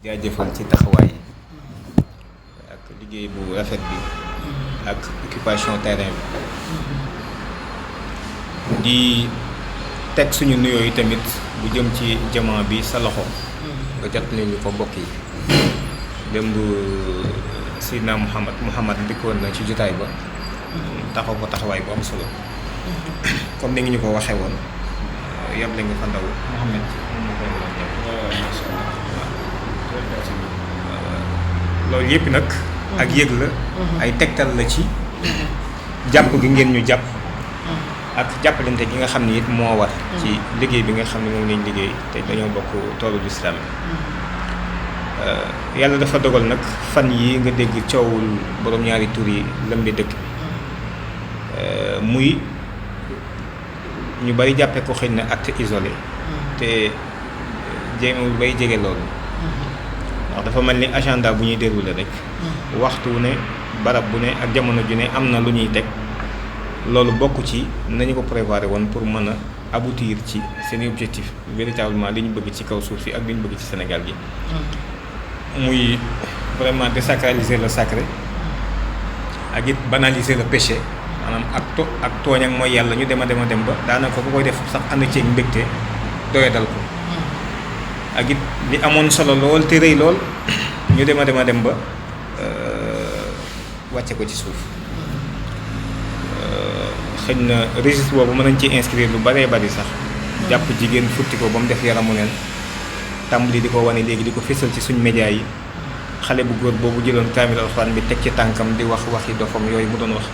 jaajëfal ci taxawaay yi ak liggéey bu rafet bi ak occupation terrain bi di teg suñu nuyoo yi tamit bu jëm ci jamono bi sa loxo nga jot nañu ko mbokk yi démb Seydina Muhammad dikkoon na ci jotaay ba taxaw ko taxawaay bu am solo comme ni nga ñu ko waxee woon yab la nga fa ndaw Muhammad loolu yëpp nag ak yëg la ay tegtal la ci jàpp gi ngeen ñu jàpp ak jàppalante gi nga xam ni it moo war ci liggéey bi nga xam ne moom lañ liggéey te dañoo bokk toolu lislaam yàlla dafa dogal nag fan yi nga dégg coowul borom ñaari tur yi lëmbe dëkk bi muy ñu bari jàppee ko xëy na acte isolé te jéemul bay jege loolu ndax dafa mel ni agenda bu ñuy déroulé rek waxtu wu ne barab bu ne ak jamono ju ne am na lu ñuy teg loolu bokk ci nañu ko préparé woon pour mën a aboutir ci seen objectif véritablement li ñu bëgg ci kaw suuf si ak li ñu bëgg ci Sénégal gi muy vraiment désacraliser le sacré ak it banaliser le péché maanaam ak tooñ ak mooy yàlla ñu dem a dem ba daanaka ku koy def sax ànd ceeg mbégte doyadal ko ak it li amoon solo lool te rëy lool ñu dem a dem ba wàcce ko ci suuf xëy na registre boobu mën nañ ci inscrire lu bëree bëri sax jàpp jigéen futti ko ba mu def yaramu neen tàmbali di ko wane léegi di ko fésal ci suñ média yi xale bu góor boobu jëloon kaamil alxuraan bi teg ci tànkam di wax waxi dofam yooyu mu doon wax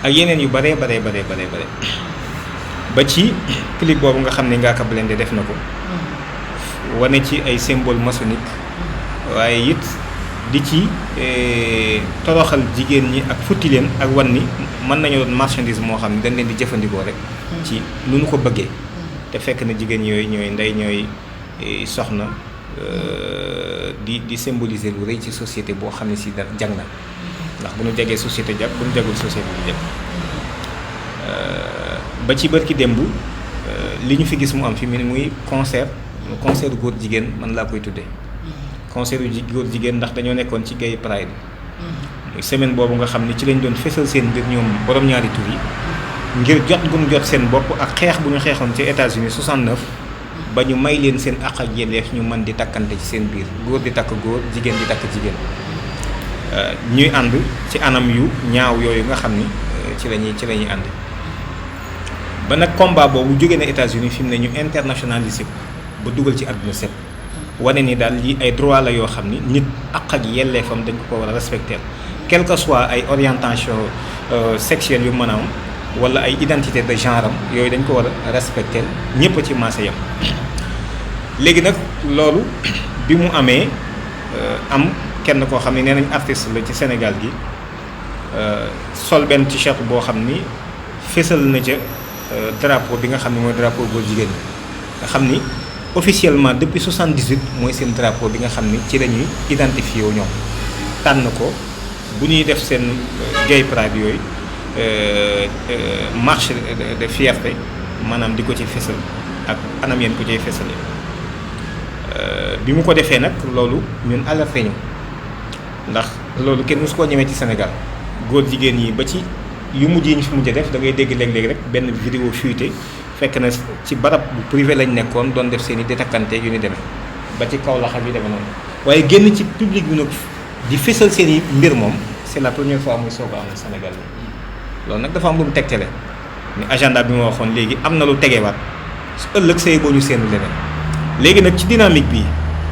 ak yeneen yu bëree bare ba ci clip boobu nga xam ne Ngaaka Blindé def na ko wane ci ay symbole maçonnique waaye it di ci toroxal jigéen ñi ak futti leen ak wan ni mën nañu doon marchandise moo xam ne dañ leen di jëfandikoo rek ci nu ñu ko bëggee te fekk na jigéen yooyu ñooy ndey ñooy soxna di symboliser lu rëy ci société boo xam ne si da jag na ndax bu ñu jegee société jag bu ñu jagul société bi jag ba ci bërki démb li ñu fi gis mu am fi mu muy concert góor jigéen man laa koy tuddee concert yu góor jigéen ndax dañoo nekkoon ci Gay Pride muy semaine boobu nga xam ne ci lañ doon fesal seen mbir ñoom borom ñaari tur yi ngir jot gu ñu jot seen bopp ak xeex bu ñu xeexoon ci États-Unis 69 ba ñu may leen seen àq ak yelleef ñu mën di takkante ci seen biir góor di takk góor jigéen di takk jigéen ñuy ànd ci anam yu ñaaw yooyu nga xam ni ci la ñuy ànd ba nag combat boobu jógee na États-Unis fi mu ne ñu internationalisé ko ba dugal ci àdduna set wane ni daal lii ay droit la yoo xam ni nit àq ak yelleefam dañ ko war a respecter quel que soit ay orientation sexuelle yu mën a am wala ay identité de genre am yooyu dañ ko war a respecter ñëpp a ci maase yam léegi nag loolu bi mu amee am kenn koo xam ne nee nañ artiste la ci Sénégal gi sol benn t-shirt boo xam ni fésal na ca drapeau bi nga xam ne mooy drapeau góor jigéen ñi nga xam ni officiellement depuis 78 mooy seen drapeau bi nga xam ni ci la ñuy identifié wu ñoom tànn ko bu ñuy def seen Gay Pride yooyu marche de fierté maanaam di ko ci fésal ak anam yeen ko ciy fésale bi mu ko defee nag loolu ñun alerté ñu ndax loolu kenn mosu koo ñemee ci Sénégal góor jigéen yi ba ci yu mujj yi ñu fi mujj def da ngay dégg léeg-léeg rek benn vidéo fuité fekk na ci barab bu privé lañ nekkoon doon def seen i détakkante yu ni demee ba ci kaw laxam yi demee noonu waaye génn ci public bi nag di fésal seen i mbir moom c'est la première fois muy soog a am Sénégal loolu nag dafa am lu mu tegtale ni agenda bi ma waxoon léegi am na lu tegewaat su ëllëg say boo ñu seen leneen léegi nag ci dynamique bi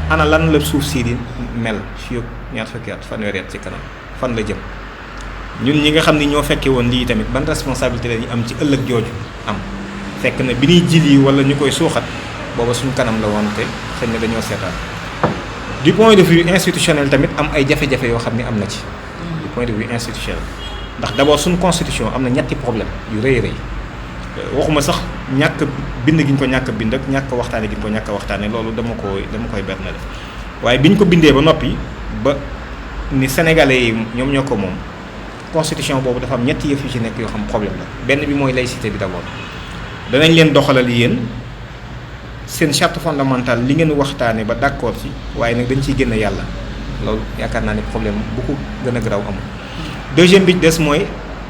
ana lan la suuf si di mel fii ak ñaar fukki at fanweeri at ci kanam fan la jëm ñun ñi nga xam ni ñoo fekkee woon lii tamit ban responsabilité la ñu am ci ëllëg jooju am fekk na bi ñuy jil yi wala ñu koy suuxat booba suñu kanam la woon te xëy na dañoo seetaan du point de vue institutionnel tamit am ay jafe-jafe yoo xam ni am na ci du point de vue institutionnel ndax d'abord suñu constitution am na ñetti problème yu rëy rëy waxuma sax ñàkk bind gi ñu ko ñàkk bind ak ñàkk waxtaane gi ñu ko ñàkk waxtaane loolu dama koy bernale waaye bi ñu ko bindee ba noppi ba ni sénégalais yi ñoom ñoo ko moom constitution boobu dafa am ñetti yëf yu ci nekk yoo xam problème la benn bi mooy laïcité bi d'abord danañ leen doxalal yéen seen charte fondamentale li ngeen waxtaane ba d'accord ci waaye nag dañ ciy génn yàlla loolu yaakaar naa ne problème bu ko gën a garaaw amul. deuxième bi des mooy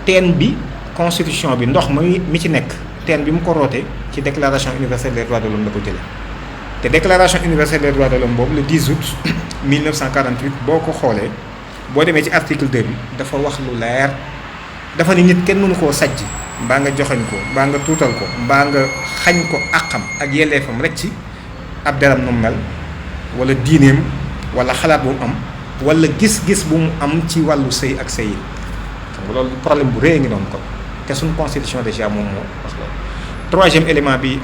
teen bi constitution bi ndox mi ci nekk teen bi mu ko rootee ci déclaration universelle des droits de l'homme la ko jëlee te déclaration universelle des droits de l'homme boobu le 10 août 1948 boo ko xoolee boo demee ci article 2 bi dafa wax lu leer dafa ni nit kenn mënu koo sajj mbaa nga joxañ ko mbaa nga tuutal ko mbaa nga xañ ko àqam ak yelleefam rek ci ab deram nu mel wala diineem wala xalaat bu mu am wala gis-gis bu mu am ci wàllu sëy ak sëy yi xam nga loolu problème bu rëy ngi doon ko te suñu constitution déjà moom moo wax loolu. troisième élément bi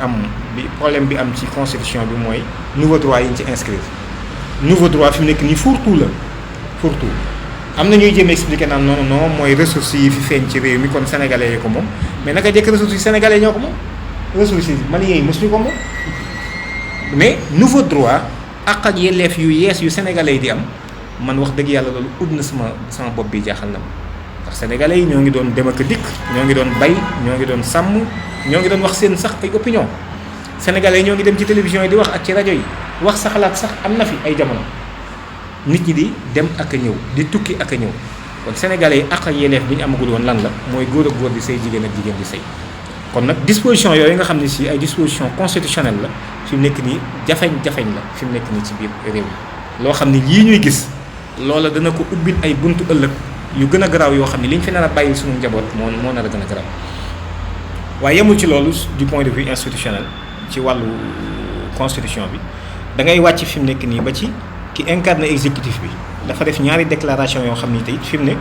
problème bi am ci constitution bi mooy nouveau droit yi ñu ci inscrire nouveau droit fi mu nekk nii fourre-tout la fourre-tout am na ñuy jéem expliquer naan non mooy ressources yi fi feeñ ci réew mi kon sénégalais yi ko moom mais naka jëkk ressources yi sénégalais ñoo ko moom ressources yi maliens yi mosuñu ko moom mais nouveau droit ak yelleef yu yees yu sénégalais yi di am man wax dëgg yàlla loolu ut na sama bopp bi jaaxal na ma ndax sénégalais yi ñoo ngi doon dem ak dikk ñoo ngi doon bay ñoo ngi doon sàmm ñoo ngi doon wax seen sax ay opinion sénégalais yi ñoo ngi dem ci télévision yi di wax ak ci rajo yi wax sa xalaat sax am na fi ay jamono nit ñi di dem ak a ñëw di tukki ak a ñëw kon sénégalais yi ak yelleef bi ñu amagul woon lan la mooy góor ak góor di sëy jigéen ak jigéen di sëy kon nag disposition yooyu nga xam ne si ay disposition constitutionnelle la fi mu nekk nii jafeñ-jafeñ la fi mu nekk nii ci biir réew mi loo xam ne lii ñuy gis loola dana ko ubbil ay buntu ëllëg yu gën a garaaw yoo xam ne li ñu fi nar a bàyyi suñu njaboot moo nar a gën a garaaw waaye yemul ci loolu du point de vue institutionnel ci wàllu constitution bi da ngay wàcc fi mu nekk nii ba ci ki incarne exécutif bi dafa def ñaari déclaration yoo xam ni tey fi mu ne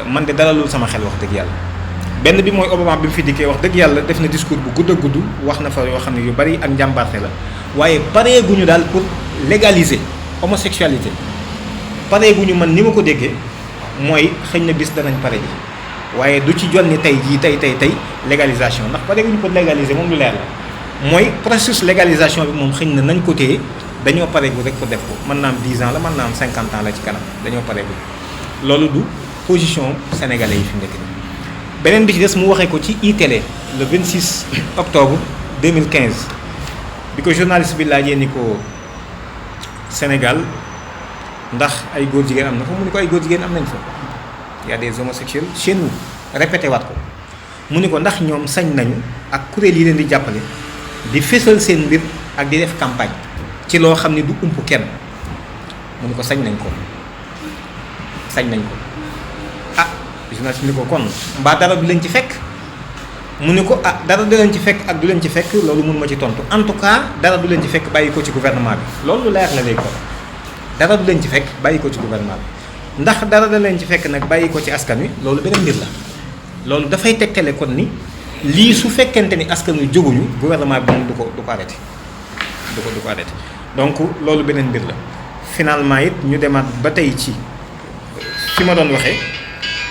man de dalalul sama xel wax dëgg yàlla benn bi mooy Obama bi mu fi dikkee wax dëgg yàlla def na discours bu gudd a gudd wax na fa yoo xam ne yu bari ak njàmbaarte la waaye pareeguñu daal pour légaliser homosexualité pareeguñu man ni ma ko déggee mooy xëñ na bis danañ pare ji waaye du ci jot ni tey jii tey légalisation ndax pareeguñu pour légaliser moom lu leer la mooy processus légalisation bi moom xëñ na nañ ko téye dañoo pareegu rek pour def ko mën naa am 10 ans la mën naa am 50 ans la ci kanam dañoo pareegu loolu du position sénégalais yi fi mu nekk nii beneen bi ci des mu waxee ko ci iTélé le 26 octobre 2015 bi ko journaliste bi laajee ni ko Sénégal ndax ay góor jigéen am na fa mu ni ko ay góor jigéen am nañ fa y a des homosexuels chez nous répété waat ko mu ni ko ndax ñoom sañ nañu ak kuréel yi leen di jàppale di fésal seen mbir ak di def campagne ci loo xam ne du ump kenn mu ni ko sañ nañ ko ah journaliste ni ko kon mbaa dara du leen ci fekk mu ni ko ah dara du leen ci fekk ak du leen ci fekk loolu mun ma ci tontu en tout cas dara du leen ci fekk bàyyi ko ci gouvernement bi loolu lu leer la léegi ko dara du leen ci fekk bàyyi ko ci gouvernement bi ndax dara da leen ci fekk nag bàyyi ko ci askan wi loolu beneen mbir la loolu dafay tegtale kon ni lii su fekkente ni askan wi jóguñu gouvernement bi moom du ko arrêté du ko arrêté donc loolu beneen mbir la finalement it ñu demaat ba tey ci fi ma doon waxee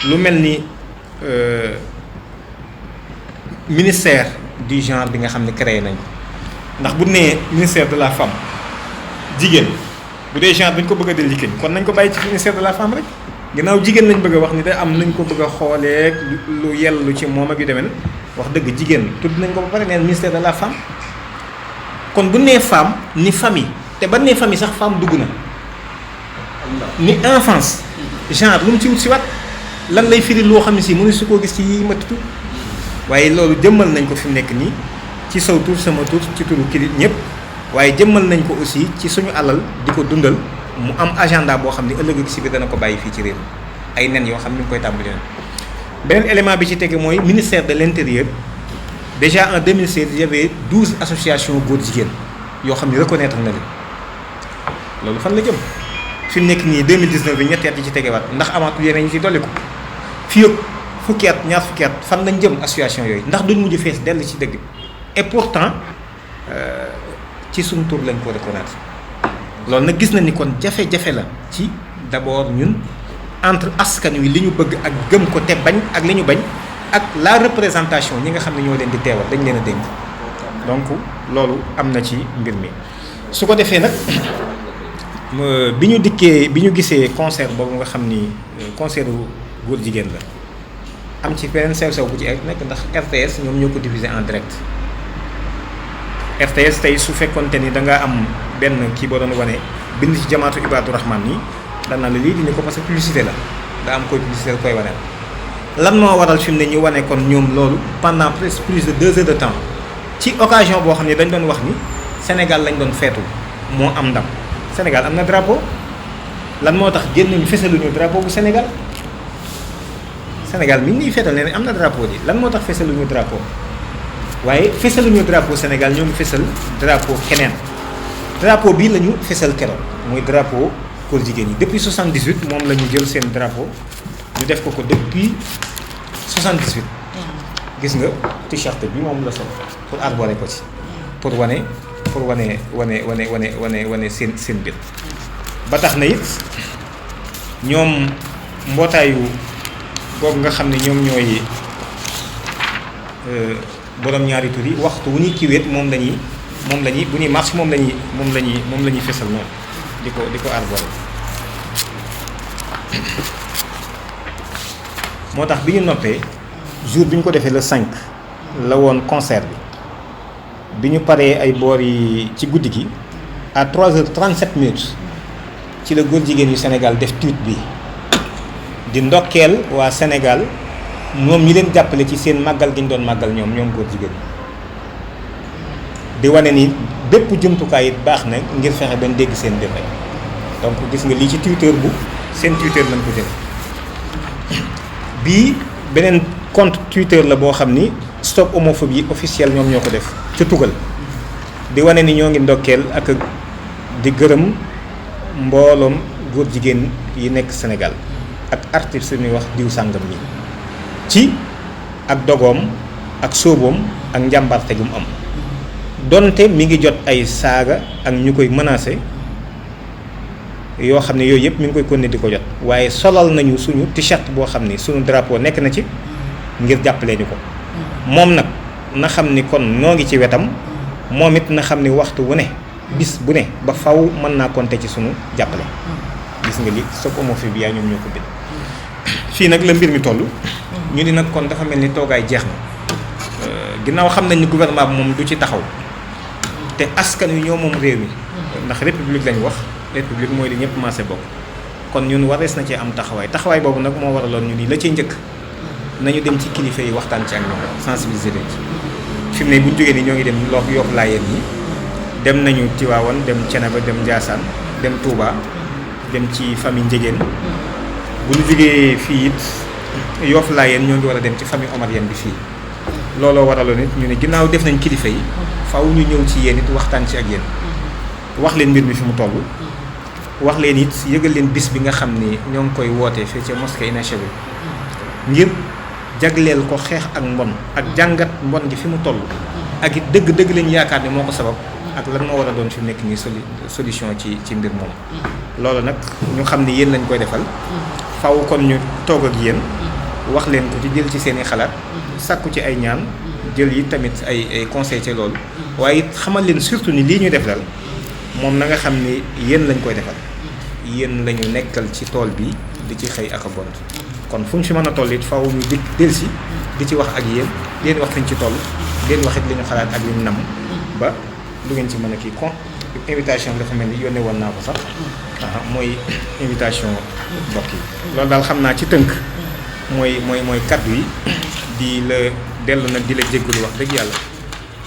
lu mel ni ministère du genre bi nga xam ne créé nañ ko ndax bu nee ministère de la femme jigéen bu dee genre dañ ko bëgg a déliquer kon nañ ko bàyyi ci ministère de la femme rek ginnaaw jigéen lañ bëgg a wax ni da am nañ ko bëgg a xoolee lu yellu ci moom ak yu demee wax dëgg jigéen tudd nañ ko ba pare neen ministère de la femme kon bu nee femme ni famille te ba nee famille sax femme dugg na ni enfance genre lu mu ci wut si wat lan lay firi loo xam ne si mënu su koo gis ci yi ma tudd waaye loolu jëmmal nañ ko fi mu nekk nii ci saw tur sama tur ci turu kii ñëpp waaye jëmmal nañ ko aussi ci suñu alal di ko dundal mu am agenda boo xam ne ëllëg si biir dana ko bàyyi fii ci réew ay nen yoo xam ni ñu koy tàmbali nen beneen élément bi ci tege mooy ministère de l'intérieur déjà en 2016 il y avait 12 associations góor jigéen yoo xam ne reconnaître na leen loolu fan la jëm fi mu nekk nii 2019 bi ñetti at yi ci tegewaat ndax amaatul yeneen ñi ci dolli ko fii ak fukki at ñaar fukki at fan lañ jëm association yooyu ndax duñ mujj fees dell ci dëgg et pourtant ci suñu tur lañ ko reconnaître loolu nag gis na ni kon jafe-jafe la ci d'abord ñun entre askan wi li ñu bëgg ak gëm ko te bañ ak li ñu bañ ak la représentation ñi nga xam ne ñoo leen di teewal dañ leen a dénk donc loolu am na ci mbir mi su ko defee nag bi ñu gisee concert boobu nga xam ni concert góor jigéen la am ci beneen sew-sew bu ci nekk ndax RTS ñoom ñoo ko diffusé en direct RTS tey su fekkonte ni da nga am benn kii boo doon wane bind ci jamaatu Ibaadu Rahman yi dana la lii dindi ko parce que publicité la da am koy publicité koy wane. lan moo waral fi mu ne ñu wane kon ñoom loolu pendant presque plus de 2 heures de temps ci occasion boo xam ne dañ doon wax ni Sénégal lañ doon feetu moo am ndam Sénégal am na drapeau lan moo tax génnuñu fesaluñu drapeau bu Sénégal Sénégal mi ngi ñuy feetal ne am na drapeau di lan moo tax fesaluñu drapeau waaye fesaluñu drapeau Sénégal ñoo ngi fesal drapeau keneen drapeau bii la ñu fesal keroog muy drapeau góor jigéen yi depuis 78 moom la ñu jël seen drapeau ñu def ko depuis 78. gis nga t-shirt bi moom la sol pour arborer ko ci pour wane seen mbir ba tax na it ñoom mbootaayu boobu nga xam ne ñoom ñooy borom ñaari tur yi waxtu wu ñuy kiiwéet moom la ñuy bu ñuy marche moom la ñuy fesal noonu di ko arborer moo tax bi ñu noppee jour bi ñu ko defee le 5 la woon concert bi ñu paree ay boor yi ci guddi gi à 3h37 ci la góor jigéen yu Sénégal def tweet bi di ndokkeel waa Sénégal ñoom ñi leen jàppale ci seen màggal gi ñu doon màggal ñoom góor jigéen di wane ni bépp jumtukaay it baax na ngir fexe bañ dégg seen mbir rek donc gis nga lii ci Twitter bu seen Twitter lañ ko jël bii beneen compte Twitter la boo xam ni stop homophobie officiel ñoom ñoo ko def ca tugal di wane ni ñoo ngi ndokkeel ak di gërëm mbooloom góor jigéen yi nekk Sénégal ak artiste ñuy wax diw sàngam mi ci ak dogoom ak sóoboom ak njàmbarte gu mu am donte mi ngi jot ay saaga ak ñu koy menacé yoo xam ne yooyu yëpp mi ngi koy continuer di ko jot waaye solal nañu suñu t-shirt boo xam ni suñu drapeau nekk na ci ngir jàppale ñu ko moom nag na xam ni kon noo ngi ci wetam moom it na xam ni waxtu wu ne bis bu ne ba faw mën naa compter ci suñu jàppale gis nga li stop homophobie yaa ñoom ñoo ko bind fii nag la mbir mi toll ñu ni nag kon dafa mel ni toogaay jeex na ginnaaw xam nañ ni gouvernement bi moom du ci taxaw te askan wi ñoo moom réew mi ndax république lañ wax république mooy li ñëpp maase bokk kon ñun warees na cee am taxawaay boobu nag moo waraloon ñu ni la cay njëkk nañu dem ci kilifa yi waxtaan ci ak ñoom sensibiliser leen fi mu ne bu ñu jógee ni ñoo ngi dem Yoff Layeen yi dem nañu Tiwaawan dem Ceneba dem Njaasaan dem Touba dem ci famille Njegéen bu ñu jógee fii it Yoff Layeen ñoo ngi war a dem ci famille Omarienne bi fii looloo waraloon it ñu ne ginnaaw def nañ kilifa yi faw ñu ñëw ci yéen it waxtaan ci ak yéen wax leen mbir mi fi mu toll wax leen it yëgal leen bis bi nga xam ni ñoo ngi koy wootee fii ca mosquée inachevée ngir jagleel ko xeex ak mbon ak jàngat mbon gi fi mu toll ak it dëgg-dëgg lañu yaakaar ne moo ko sabab ak lan moo war a doon fi mu nekk nii solution ci mbir moom loolu nag ñu xam ni yéen lañ koy defal faw kon ñu toog ak yéen wax leen ko ci jël ci seen i xalaat sàkku ci ay ñaan jël yi tamit ay conseil ci loolu waaye it xamal leen surtout ni lii ñu def dal moom na nga xam ni yéen lañ koy defal yéen lañu nekkal ci tool bi di ci xëy ak a gont kon fu ñu fi mën a toll it faaw ñu dikk delsi di ci wax ak yéen leen wax fiñ ci toll leen wax it li ñu xalaat ak li ñu nam ba lu ngeen ci mën a kii kon invitation bi dafa mel ni yónnee woon naa ko sax mooy invitation mbokk yi loolu daal xam naa ci tënk mooy kaddu yi di la dellu nag di la jéggalu wax dëgg yàlla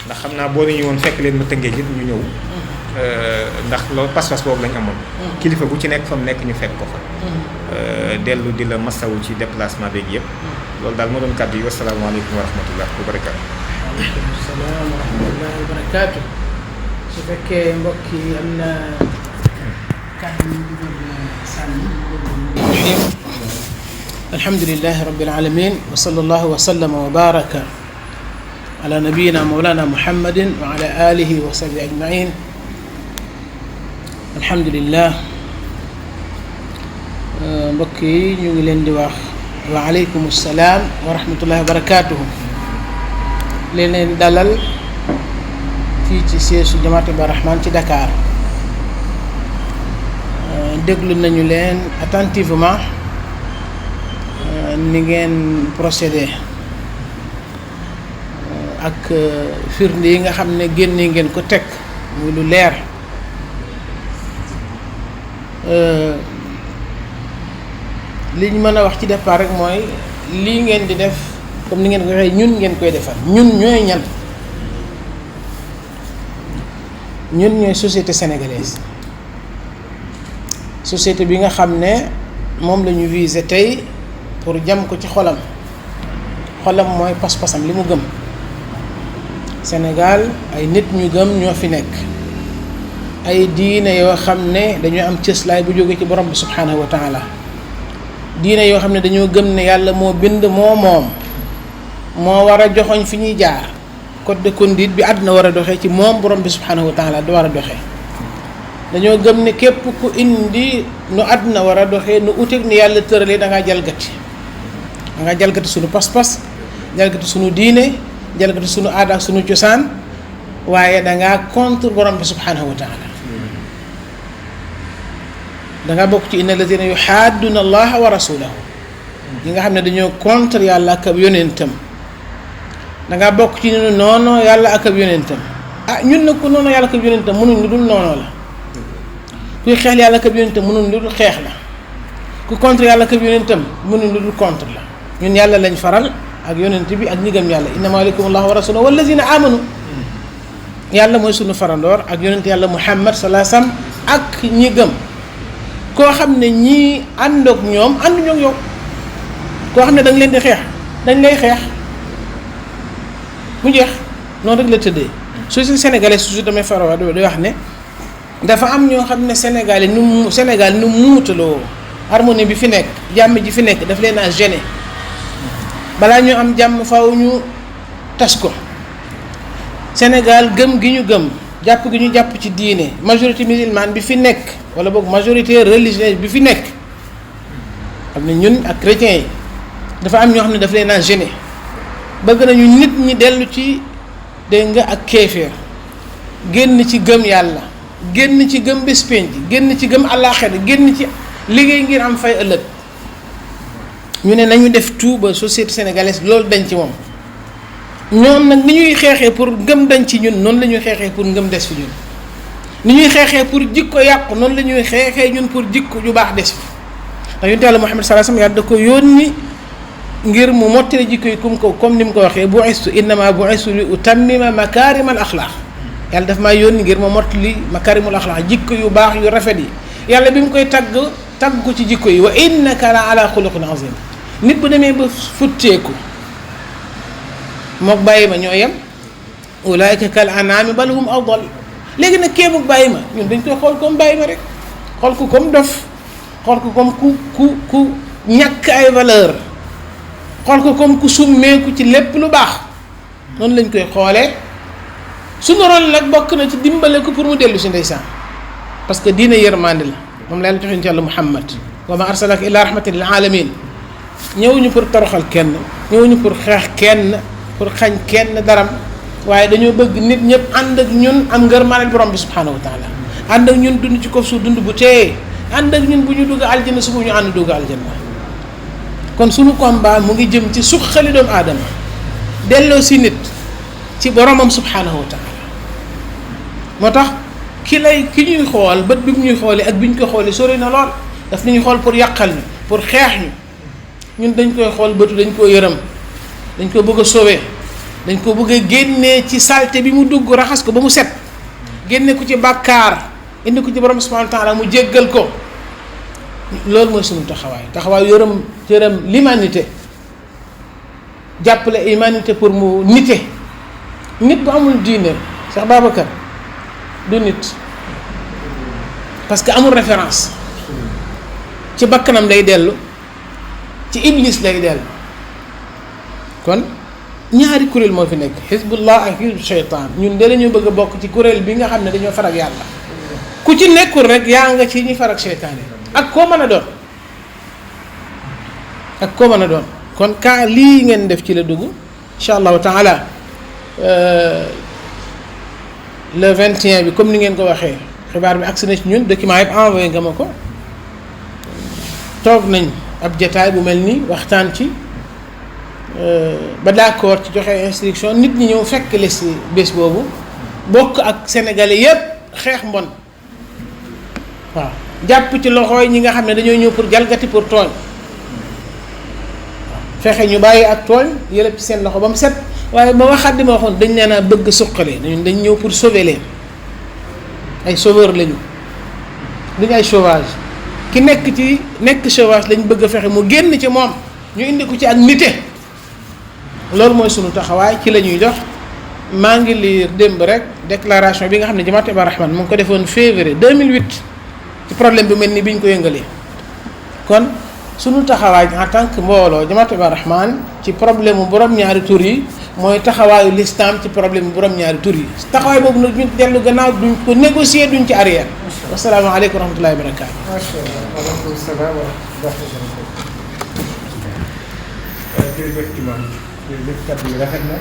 ndax xam naa boo ñu woon fekk leen ma tëngee it ñu ñëw ndax loolu pas-pas boobu lañ amoon kilifa bu ci nekk fa mu nekk ñu fekk ko fa dellu di la masawu ci déplacement beeg yëpp loolu daal moo doon kàddu yi wasalaamaaleykum wa rahmatullah wa barakaatu. waaleykum salaam wa rahmatullah wa barakaatu. su fekkee mbokk yi am na kàddu yu ñu bëgg sànni. alhamdulilah rabbil alamin wa sallallahu wa sallama wa baraka ala nabiyina mawlana muhammadin wa ala alihi wa sahbihi ajmain. alhamdulilah mbokk yi ñu ngi leen di wax wa aleykum salaam wa rahmatullahi wa barakaatuhu. leen dalal fii ci siège Jamaatu Ibaadu Rahmaan ci Dakar. déglu nañu leen attentivement ni ngeen procédé ak firnde yi nga xam ne génne ngeen ko teg muy lu leer li ñu mën a wax ci départ rek mooy lii ngeen di def comme ni ngeen ko waxee ñun ngeen koy defal ñun ñooy ñan ñun ñooy société sénégalaise société bi nga xam ne moom la ñu visé tey pour jam ko ci xolam mooy pas-pasam li mu gëm Sénégal ay nit ñu gëm ñoo fi nekk ay diine yoo xam ne dañoo am cëslaay bu jóge ci borom bi subhanahu wa taala diine yoo xam ne dañoo gëm ne yàlla moo bind moo war a joxoñ fi ñuy jaar code de conduite bi àdduna war a doxee ci moom borom bi subhanahu wa taala du war a doxee dañoo gëm ne képp ku indi nu àdduna war a doxee nu uteeg ni yàlla tëralee da ngaa jalgati sunu pas-pas jalgati sunu diine jalgati sunu aada ak sunu cosaan waaye da ngaa contre borom bi subhanahu wa taala da ngaa bokk ci inna alladina yuxaadduna allaha wa rasulahu ñi nga xam ne dañoo contre yàlla ak ab yonentam da ngaa bokk ci ñu noonu yàlla ak ab yonentam ñun nag ku noonu yàlla ak ab yonentam mënuñ lu dul noonu la kuy xeex yàlla ak ab yonentam mënuñ lu dul xeex la ku contre yàlla ak ab yonentam mënuñ lu dul contre la ñun yàlla lañ faral ak yonent bi ak ñi gëm yàlla innama aleykum allahu wa rasuluhu wallazina amanu yàlla mooy sunu farandoor ak yonent yàlla muhammad sallallahu alayhi wasallam ak ñi gëm koo xam ne ñii àndoog ñoom ànduñoo ak yow koo xam ne da nga leen di xeex dañ lay xeex mu jeex noonu rek la tëddee société sénégalaise toujours damay farawa di wax ne dafa am ñoo xam ne Sénégal nu muutaloo harmonie bi fi nekk jàmm ji fi nekk daf leen a gêné balaa ñu am jàmm faw ñu tas ko Sénégal gëm gi ñu gëm jàpp gi ñu jàpp ci diine majorité musulmane bi fi nekk wala boog majorité religieuse bi fi nekk xam ne ñun ak chrétiens yi dafa am ñoo xam ne daf leen a gêné bëgg nañu nit ñi dellu ci dégg nga ak kéeféer génn ci gëm yàlla génn ci gëm bés penc génn ci gëm àllaaxira génn ci liggéey ngir am fay ëllëg ñu ne nañu def tout ba société sénégalaise loolu dañ ci moom ñoom nag ni ñuy xeexee pour ngëm dañ ci ñun noonu la ñuy xeexee pour ngëm des fi ñun ni ñuy xeexee pour jikko yàqu noonu la ñuy xeexee ñun pour jikko ju baax des fi ndax yonent yàlla Muhammad sallallahu alayhi wasallam yàlla da ko yónni ngir mu mottali jikko yi comme ni mu ko waxee bu'istu innama bu'istu li utammima makaarimal axlaaq yàlla daf maa yónni ngir ma mottali makaarimul axlaaq jikko yu baax yu rafet yi yàlla bi mu koy tagg ko ci jikko yi wa innaka la ala xuluqin azim nit bu demee ba futteeku mook bàyyi ma ñoo yem ulaika kal anaami bal hum adal léegi nag kéemuk bàyyi ma ñun dañ koy xool comme bàyyi ma rek xool ko comme dof xool ko comme ku ñàkk ay valeur xool ko comme ku summeeku ci lépp lu baax noonu lañ koy xoolee suñu rôle nag bokk na ci dimbale ko pour mu dellu si ndeysaan parce que diine yërmande la moom la yàlla joxe ci yàlla Muhammad wa ma arsalaka illa rahmatan lil alamin ñëwuñu pour toroxal kenn ñëwuñu pour xeex kenn pour xañ kenn daram waaye dañoo bëgg nit ñëpp ànd ak ñun am ngërmaaneel borom bi subhanahu wa taala ànd ak ñun dund ci kaw suuf dund bu teey ànd ak ñun bu ñu dugg aljana su bu ñu ànd dugg aljana kon suñu combat mu ngi jëm ci suqali doomu aadama delloo si nit ci boromam subhanahu wa taala moo tax ki ñuy xool bët bi mu ñuy xoolee ak bi ñu ko xoolee sori na lool daf nañu xool pour yàqal ñu pour xeex ñu ñun dañ koy xool bëtu dañ koo yërëm dañ ko bëgg a sauver dañ ko bëgg a génnee ci saleté bi mu dugg raxas ko ba mu set génne ko ci bàkkaar indi ko ci borom subhanahu wa taala mu jéggal ko loolu mooy sunu taxawaay yërëm l'humanité jàppale humanité pour mu nite nit bu amul diine Cheikh Babacar du nit parce que amul référence ci bakkanam lay dellu ci iblis lay dellu kon ñaari kuréel moo fi nekk xisbullah ak xisbu shaytaan ñun de la ñu bëgg a bokk ci kuréel bi nga xam ne dañoo farag yàlla ku ci nekkul rek yaa nga ci ñi farag shaytaan yi ak koo mën a doon kon kaa lii ngeen def ci la dugg incha allahu taala le 21 bi comme ni ngeen ko waxee xibaar bi agsi na ci ñun document yëpp envoyé nga ma ko toog nañ ab jataay bu mel nii waxtaan ci ba d'accord ci joxe instruction nit ñi ñëw fekk le si bés boobu bokk ak sénégalais yépp xeex mbon waaw jàpp ci loxooy ñi nga xam ne dañoo ñëw pour jalgati pour tooñ fexe ñu bàyyi ak tooñ yëlëb ci seen loxo ba mu set waaye ba waxaat di ma waxoon dañ leen a bëgg suqale dañ ñëw pour sauver leen ay sauveur lañu duñu ay sauvage ki nekk sauvage lañ bëgg a fexe mu génn ci moom ñu indi ko ci ak nite loolu mooy sunu taxawaay ci la ñuy dox maa ngi lire démb rek déclaration bi nga xam ne Jamaat Ibaadu Rahmaan mu ngi ko defoon février 2008 ci problème bi mel ni bi ñu ko yëngalee kon sunu taxawaay en tant que mbooloo Jamaat Ibaadu Rahmaan ci problème mu borom ñaari tur yi mooy taxawaayu l'islam ci problème mu borom ñaari tur yi taxawaay boobu nag duñ dellu gannaaw duñ ko négocier duñ ci arrière. wasalaamaaleykum wa rahmatullahi wa barakaatu. macha allah waaleykum salaam wa rahmatulah. jërëjëf imam jërëjëf kàddu yi rafet na.